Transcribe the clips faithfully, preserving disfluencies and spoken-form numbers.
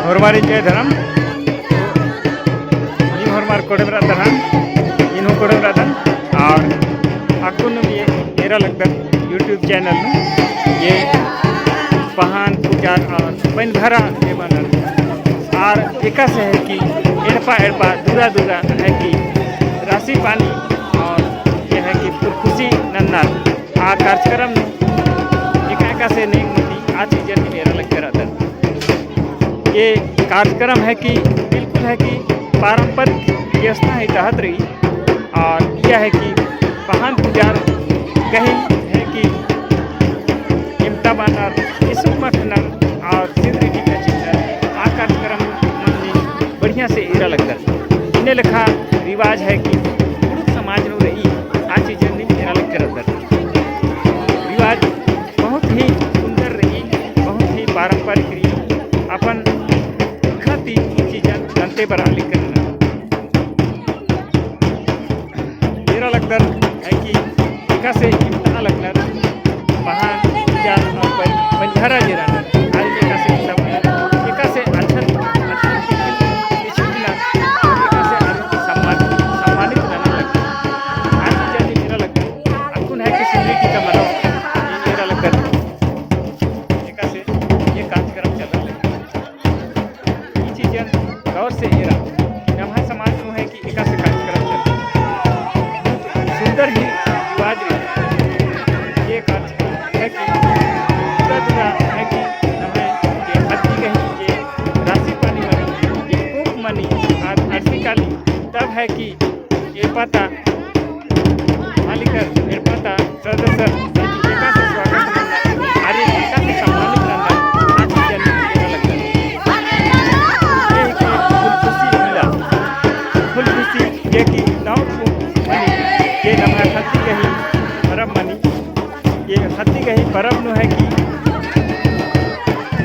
होरमारिन जय धरम। नीम होरमार कोड़ेम रअदर हन, नीन हूँ कोड़ेम रअदन। और अक्कुन ये एरा लगदर YouTube channel नू ये पहान पुजार और पनभरा के बनर। और एकासे है कि एड़पा एड़पा दूरा दूरा है कि रासी पानी और ये है कि फुलकुसी नन्नर आ कार्यक्रम एका एकासे नेग मती आ चीजन एरा लगदर अदर। ये कार्यक्रम है कि बिल्कुल है कि पारंपरिक व्यवस्था ही तहत रई। और यह है कि पहान पुजार गही है कि इमता बानर, इसुक मखनर और सिंदरी टीका चिन्हर आ कार्यक्रम मन्नी बढ़िया से एरा लगदर। इन्ने लेखा रिवाज है कि कुँड़ुख़ समाज नू रई आ चीजन नीम एरा लगदर अदर। रिवाज बहुत ही सुंदर रई, बहुत ही पारंपरिक रई। अपन खती ई चीजन नन्ते बरआ लिक्कन एरा लगदर है कि एकासे इमता लगनर, पहान पुजार और पन-, पनभरा जे रअनर, आरिन एकासे इमता बरनर, एकासे अछत, अछत की, की छुटनर, एकासे आरिन सम्मान, सम्मानित नना लगनर। आरिन जाति एरा लगनर, अक्कुन है कि सिंदरी टीका मनो, एरा लगनर। एकासे ये कार्यक्रम चलना लगनर। ई चीजन गौर से एरा कि नम्है समाज नू है कि एकासे कार्यक्रम चलता। सुंदर ही रिवाज रई। ये कार्यक्रम है कि पूरा दूरा है कि नम्है ये हत्ती गही ये रासी पानी मनी, ये कोप मनी, आर हरसी काली, तब है कि एड़पा ता, मालिकर एड़पा ता सदस्यर एकासे स्वागत नन्ना, आर एकासे सम्मानित नन्ना, आ चीजन एरा लगदर। ये कि फुलकुसी मेला, फुलकुसी ये कि नौ को मनी, ये नम्है हत्ती गही परब मनी, ये हत्ती गही परब नू है कि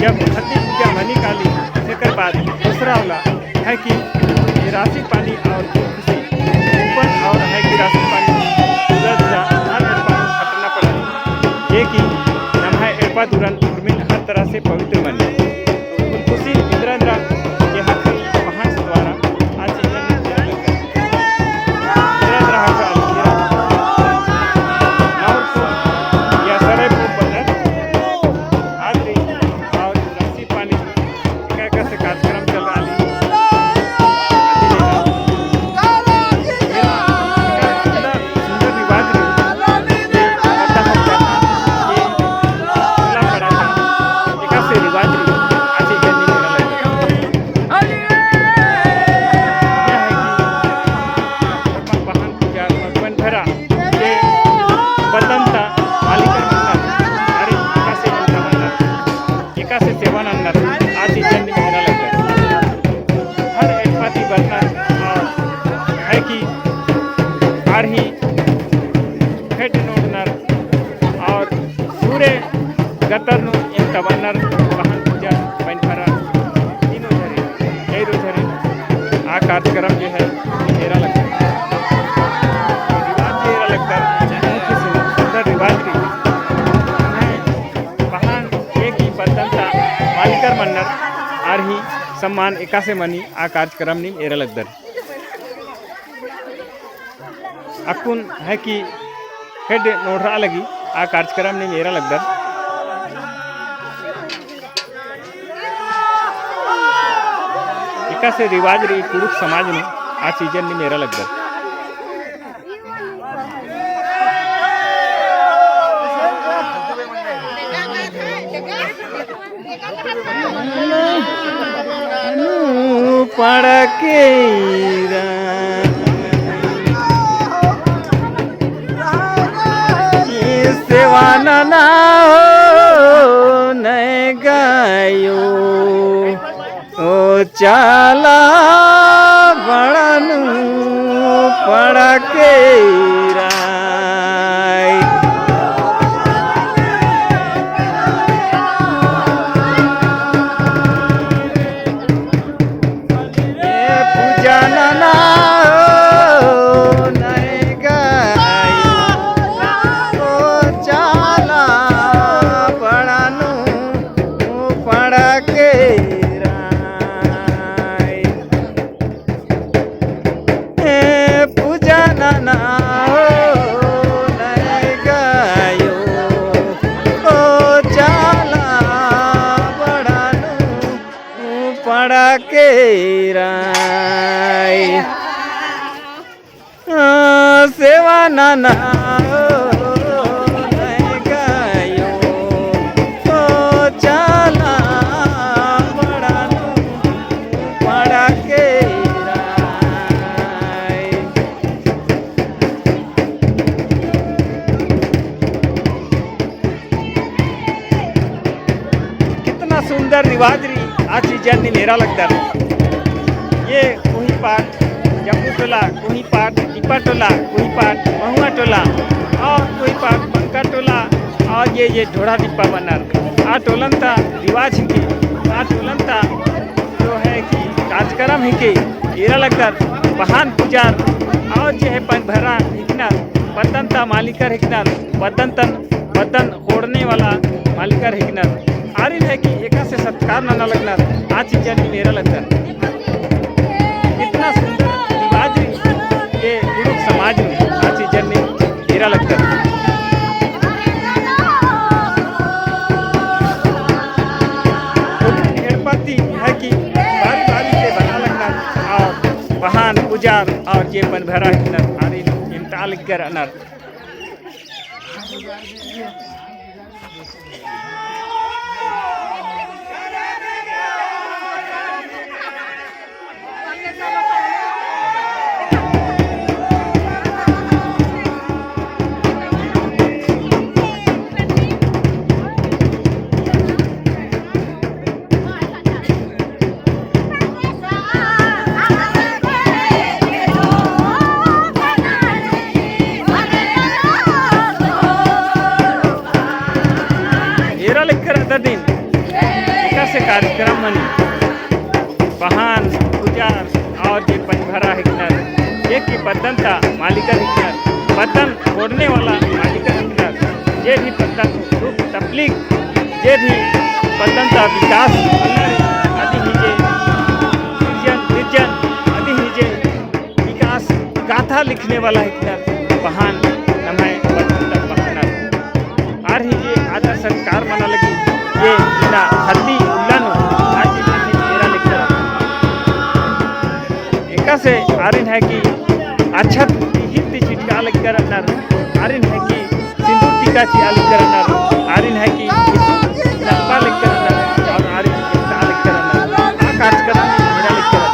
जब हत्ती पूजा मनी काली, तेकर बाद दूसरा वाला है कि ये रासी पानी और फुलकुसी, ऊपर और है कि रासी पानी पूरा दूरा हर एड़पा नू छटना पड़ा। ये कि नम्है एड़पा दूरन उर्मिन हर तरह से पवित्र मनी। तो फुलकुसी इन्द्रा इन्द्रा ये हर कोई महान द्वारा आज इन्द्रा इन्द्रा हर कोई और को या सरे को बदल आदरी और रासी पानी एका एकासे कार्यक्रम चलरआ ली। इतना सुंदर रिवाज रई। ये पता है क्या? ये टोला पड़ा था। एकासे रिवाज रई। आज ये जर्नी मेरा लगा। यह है कि पहान पुजार और पनभरा ये बतन ता मालिकर मन्नर, अरे एकासे मन्नर, एकासे सेवा नन्नर, आ चीजन नीम एरा लगदर। हर एड़पा ती बरनर, और है कि आर ही खेड्ड नोड़नर, और पूरे गतर नू एम तबन्नर पहान पुजार पनभरा तीनों झरे, चारों झरे आ कार्यक्रम जो है, एरा लगदर। रिवाज जे एरा लगदर, बहुत ही सुंदर रिवाज रई। पहान एक ही बतन ता मालिकर मन्नर, आर ही सम्मान एकासे मनी आ कार्यक्रम नीम एरा लगदर। अक्कुन है कि खेड्ड नोड़रआ लगी आ कार्यक्रम नीम एरा लगदर। एकासे रिवाज रई कुँड़ुख़ समाज नू आ चीजन नीम एरा लगदर। नू पड़केरा सेवा नना हो नय गयो। ओ चाला बड़ा नू पड़केरा। ए पूजा नना हो नय गयो। ओ चाला बड़ा नू पड़केरा। पड़ा के राय। आ, सेवा नना ओ, नहीं गयो, ओ, चाला पड़ा नू, पड़ा के राय। कितना सुंदर रिवाज रई, आ चीजन नीन एरा लगदर। ये कोही पाट जम्मू टोला, कोही पाट टिप्पा टोला, कोही पाट महुआ टोला और कोही पाट बंका टोला और ये, ये ढोढ़ा टिप्पा बअनर। आ टोलन ता रिवाज हिके, आ टोलन ता जो है कि कार्यक्रम हिके, एरा लगदर बहान पुजार और जे है पनभरा हिकनर, पद्दन ता मालिकर हिकनर, पद्दन तन, पद्दन ख़ोंड़ने वाला मालिकर हिकनर। आरिन है कि एकासे सत्कार नना लगनर, आ चीजन नीन एरा लगदर। इतना सुंदर रिवाज रई, ये कुँड़ुख़ समाज नू आ चीजन नीन एरा लगदर। एड़पा ती है कि बारी बारी से बना लगनर और बहान पुजार और जे पनभरा हिकनर आरिन इमटा लगनर। एरा लगदर अददिन एकासे कार्यक्रम मनी, बहान पुजार और जे पनभरा हिकनर, जे कि पद्दन ता मालिकर हिकनर, पद्दन ख़ोंड़ने वाला मालिकर हिकनर, जे भी पद्दन दुख तकलीफ, जे भी पद्दन ता विकास, अदिन ही जे सिरजन, सिरजन, अदिन ही जे विकास गाथा लिखने वाला हिकनर बहान नम्है बरचुन ता बहानर। आर ही जे आदर सत्कार मना लगी, ये इन्ना हल्दी उल्ला नू, आर ही जे एरा लगदर। एकासे आरिन है कि अक्षत ती हित ती चिटका लगदर अनर, आरिन है कि सिंदूर टीका चिआ लगदर अनर, आरिन है कि नलपा लगदर अनर, और आरिन इमटा लगदर अनर। आ कार्यक्रम एरा लगदर अनर।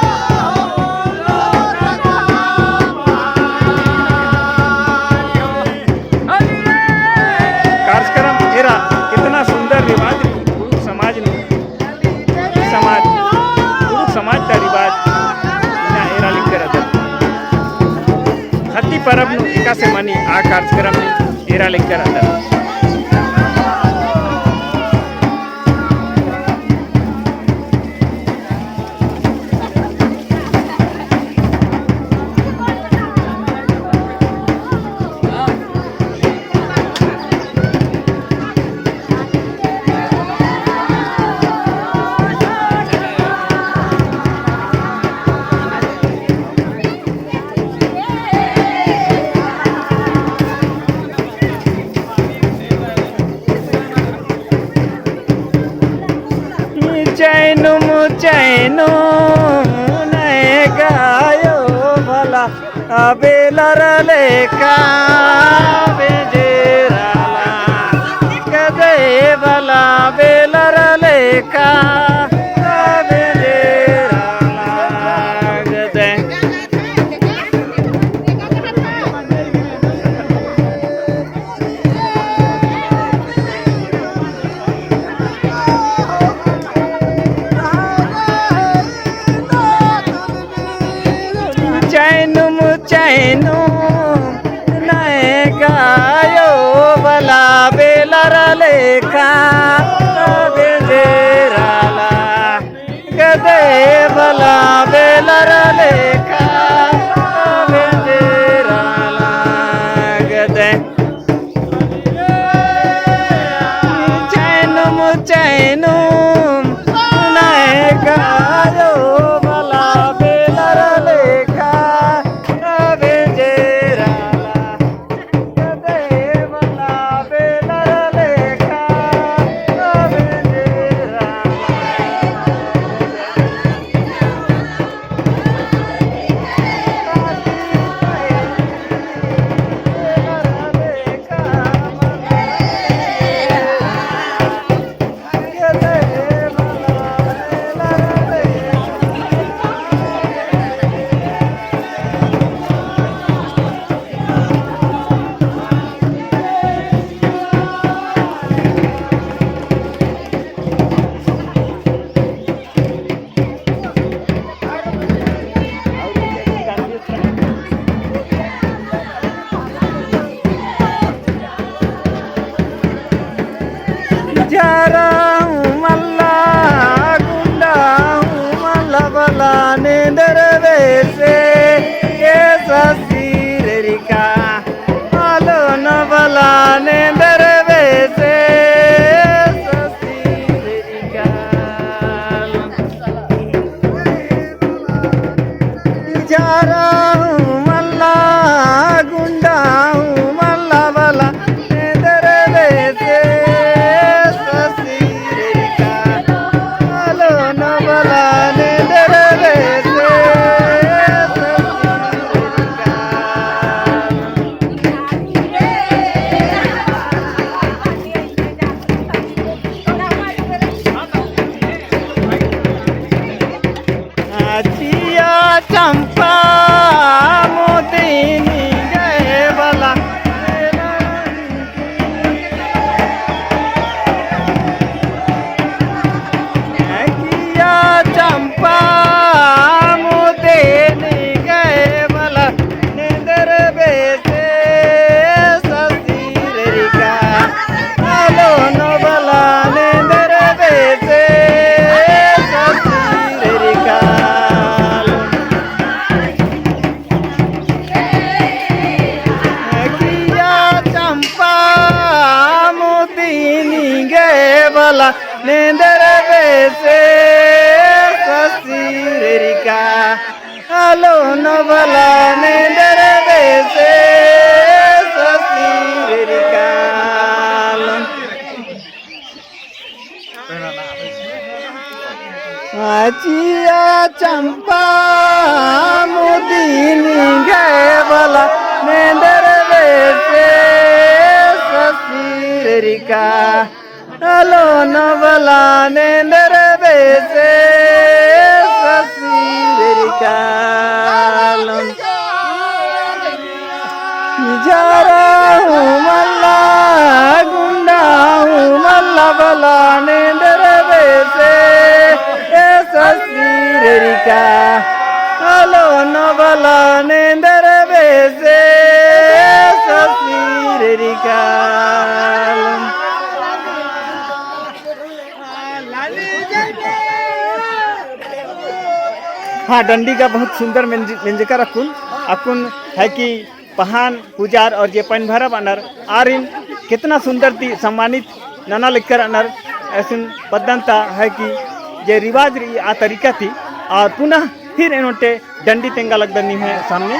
कार्यक्रम एरा कितना सुंदर रिवाज रई, कुँड़ुख़ समाज नू, समाज, कुँड़ुख़ समाज ता रिवाज इन्ना एरा लगदर अदर। ख़द्दी परब नू एकासे मनी आ कार्यक्रम नू एरा लगदर अदर। चैनुम चैनुम नैगायो भला, बेलर लेखा बेंजेराला, गदे भला बेलर लेखा बेंजेराला, गदे। चैनुम चैनुम नैगायो भला, बेलर लेखा बेंजेराला। गदे भला बेलर लेखा बेंजेराला, गदे। चैनुम चैनुम नैगायो भला, बेलर लेखा बेंजेराला। गदे भला बेलर लेखा बेंजेराला। चारा हूँ मल्ला, गुंडा हूँ मल्ला बला, नेंदर बेसे ए ससुर एरिका। आलोन बला, नेंदर बेसे ए ससुर एरिका। चारा हूँ मल्ला, गुंडा हूँ मल्ला बला, नेंदर बेसे ससुर एरिका। आलोन बला, नेंदर बेसे ससुर एरिका। चिया चंपा मोदिनी गए बला। चिया चंपा मोदिनी गए बला। नेंदर बेसे ससुर एरिका। आलोन बला, नेंदर बेसे ससुर एरिका। चिया चंपा मोदिनी गए बला, नेंदर बेसे ससुर एरिका। आलोन बला, नेंदर बेसे ससुर एरिका। चिया चंपा मोदिनी गए बला, नेंदर बेसे ससुर एरिका। आलोन बला, नेंदर बेसे ससुर एरिका। चारा हूँ मल्ला, गुंडा हूँ मल्ला बला, नेंदर बेसे ए ससुर एरिका। आलोन बला, नेंदर बेसे ससुर एरिका। हाँ, डंडी गा बहुत सुंदर मेंज-, मेंजकर अक्कुन, अक्कुन है कि पहान पुजार और जे पनभरा बअनर, आरिन कितना सुंदर ती सम्मानित नना लिखकर अनर, ऐसन पद्दन ता है कि जे रिवाज रई आ तरीका ती, और पुनः फिर एन ओन्टे डंडी तेंगा लगदन निम्है सामने।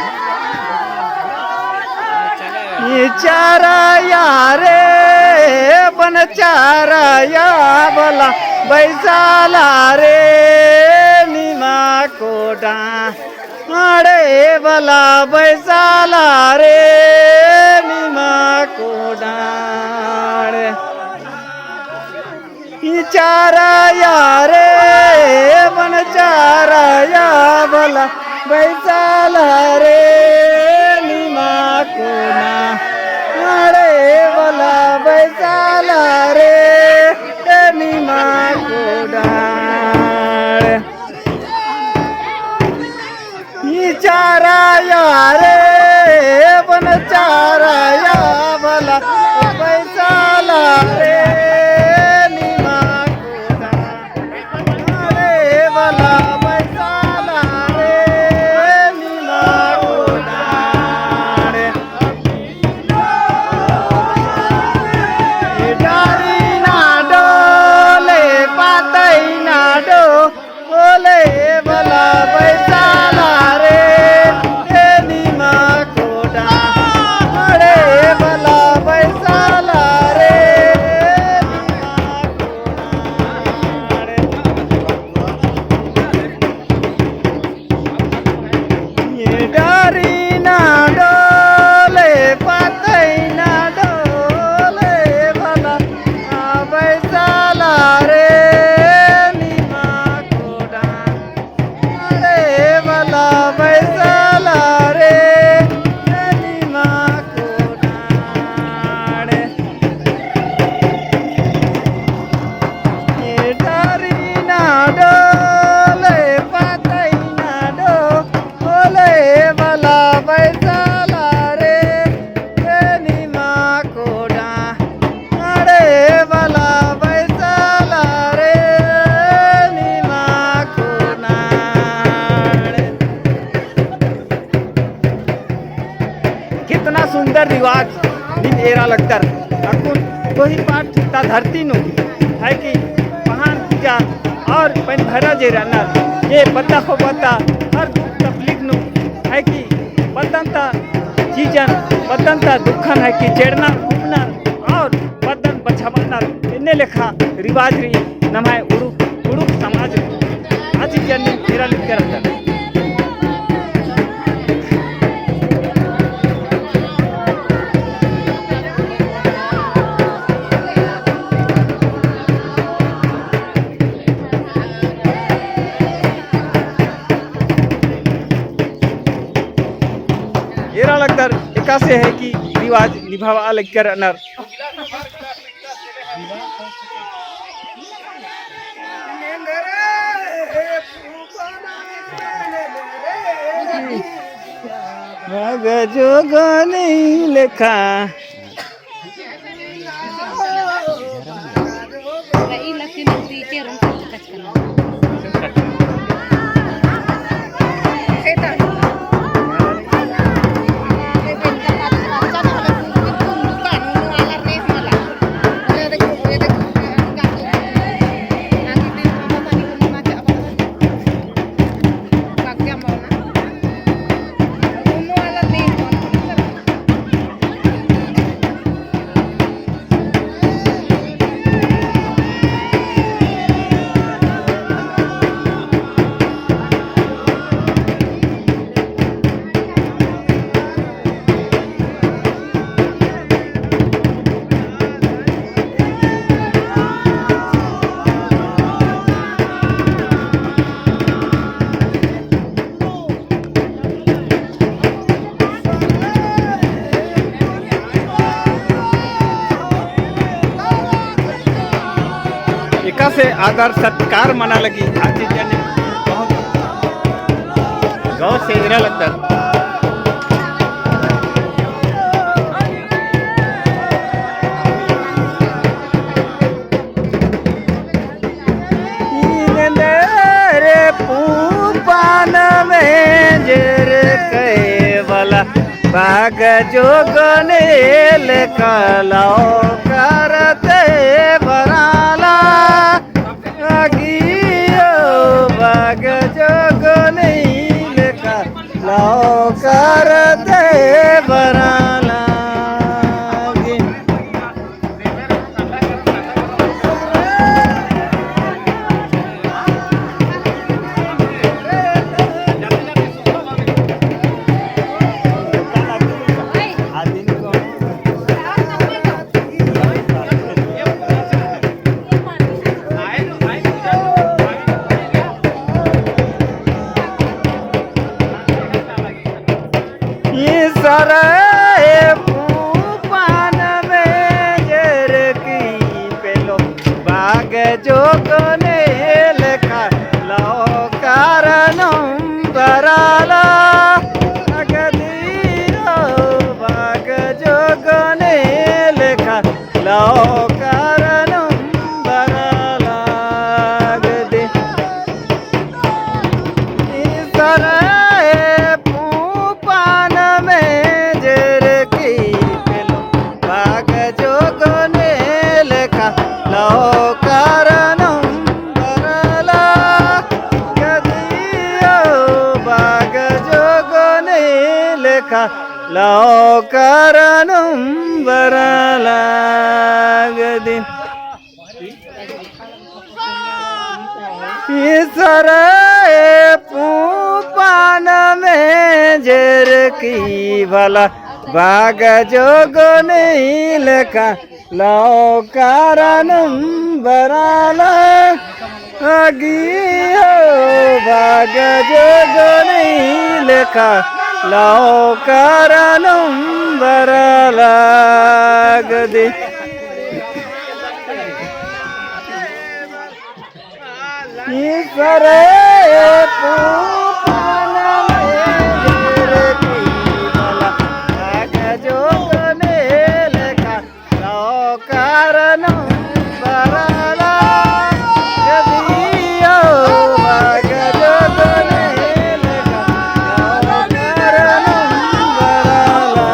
ई चारा या रे बन चारा या बला बैसाला रे निमा कोडा। आड़े बला बैसाला रे निमा कोडाड़। ई चारा या रे बन चारा या बला बैसाला रे निमा कोना। आड़े बला बैसाला रे निमा कोडाड़। ई चारा या रे बन चारा या बला बैसाला रे निमा कोना। रे बला बैसाला रे निमा कोना रे। डारी ना डोले पातई ना डो ओले बला बैसाला रे, ए निमा कोडा। अरे बला बैसाला रे, ए निमा कोडा। रिवाज नीन एरा लगदर। अक्कुन कोही पाट ता धरती नू है कि पहान पूजा और पइन भैरा जे रअनर, जे पद्दा ख़ोबा ता हर दुख तकलीफ नू है कि पद्दन ता चीजन, पद्दन ता दुखन है कि चेड़नर, घूमनर और पद्दन बछाबअनर। एन्ने लेखा रिवाज रई नम्है उड़ुख, उड़ुख समाज रई। आ चीजन नीन एरा लगदर। एरा लगदर एकासे है कि रिवाज निभाबआ लग्गर रअनर। बाग जोगो नहीं लेखा। एकासे आदर सत्कार मना लगी। आ चीजन बहुत गौर से एरा लगदर। इन्देरे पूपन मेंजर कहे वाला बाग जोगो नहीं लेखा लौकर दे बराला। अगियो बाग जोगो नहीं लेखा लौकर दे बराला। ईसरे पूपन मेंजर की पेलो बाग जोगो नहीं लेखा लौकर नम बराला। अगदियो बाग जोगो नहीं लेखा लौकर नम बराला। अगदी ईसरे पूपन मेंजर की पेलो बाग जोगो नहीं लेखा लौकर नम बराला। अगदियो बाग जोगो नहीं लेखा लौकर नम बराला। अगदी ईसरे पूपन मेंजर की भला बाग जोगो नहीं लेखा लौकर नम बराला। अगियो बाग जोगो नहीं लेखा लौकर नम बराला। अगदी ईसरे पूपन मेंजर की भला बाग जोगो नहीं लेखा लौकर नम बराला। अगदियो बाग जोगो नहीं लेखा लौकर नम बराला।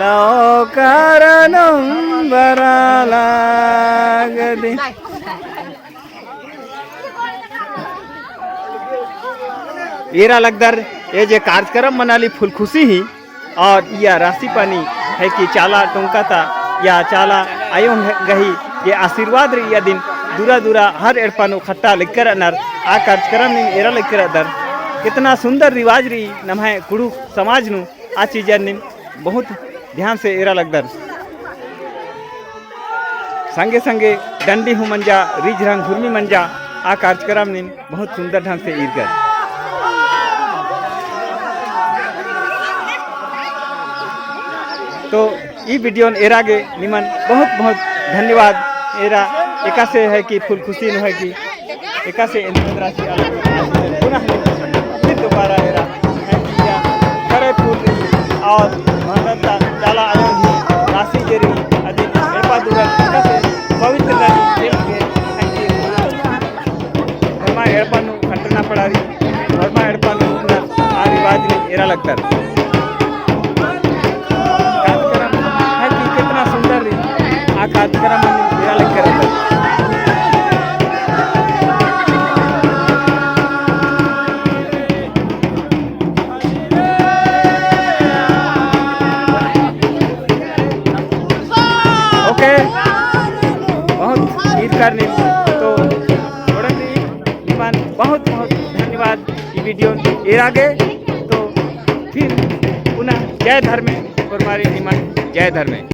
लौकारनुम बरा लागदी। एरा लगदर, ए जे कार्यक्रम मनाली फुल खुशी ही, और इया रासी पानी है कि चाला टोंका ता, या चाला आयो गही जे आशीर्वाद रई, इया दिन दूरा दूरा हर एड़पा नू खट्टा लिक्कर अनर, आ कार्यक्रम नीन एरा लिक्कर अदर। कितना सुंदर रिवाज रई नम्है कुँड़ुख़ समाज नू, आ चीजन नीन बहुत ध्यान से एरा लगदर। संगे संगे डंडी हूँ मंजा, रिझ रंग हुरमी मंजा, आ कार्यक्रम नीन बहुत सुंदर ढंग से ईरगन। तो ई video न एरा गे निमन बहुत बहुत धन्यवाद। एरा एकासे है कि फुल खुशी नू है कि एकासे एन पन्द्रह से पुनः फिर दोबारा एरा है कि या करे फूल और मानवता चाला आयो ही रासी जे रई अदिन एड़पा दूरा एकासे पवित्र नदी खेल के है कि धर्मा एड़पा नू खटना पड़ा रई, धर्मा एड़पा नू आ रिवाज नीन एरा लगदर। कार्यक्रम है कि कितना सुंदर रई, आ कार्यक्रम नीन एरा लगदर। OK, बहुत ईद करनी तो थोड़ा सी निमन बहुत बहुत धन्यवाद। ई video एरा गे तो फिर पुनः जय धर्मे, और मारी निमन जय धर्मे।